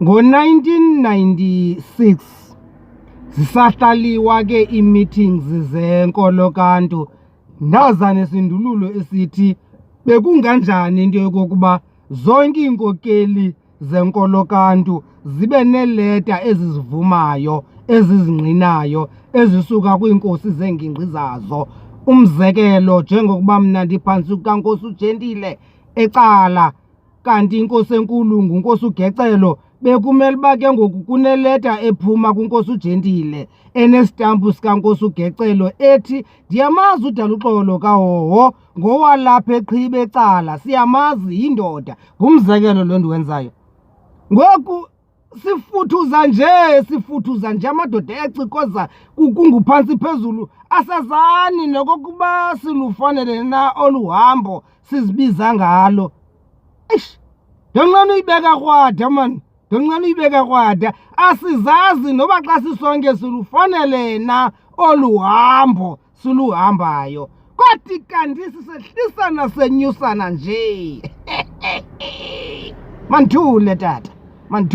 Ngo-1996 zisahlaliwa ke ii-meetings zenkolo kaNtu, ndaza nesindululo esithi bekunganjani into yokokuba zonke iinkokeli zenkolo kaNtu zibe neeleta ezizivumayo, ezizingqinayo, ezisuka kwiinkosi zeengingqi zazo. Umzekelo, njengokuba mna ndiphantsi kukaNkosi uJentile eCala, kanti inkosi enkulu nguNkosi uGecelo, bekumele uba ke ngoku kuneleta ephuma kuNkosi uJentile enesitampu sikaNkosi uGecelo ethi ndiyamazi uDaluxolo kaHoho ngowalapha eQhibe eCala, siyamazi, yindoda. Ngumzekelo lo ndiwenzayo. Ngoku sifuthuza nje, sifuthuza nje, amadoda ayacikoza, kunguphantsi phezulu, asazani nokokuba silufanele na olu hambo sizibiza ngalo. Eish, ndonqena uyibeka krwada mani, ndonqena uyibeka krwada. Asizazi noba xa sisonke silufanele na olu hambo siluhambayo, kwathi kanti sisehlisana senyusana nje. Mandithule tata, mandithule.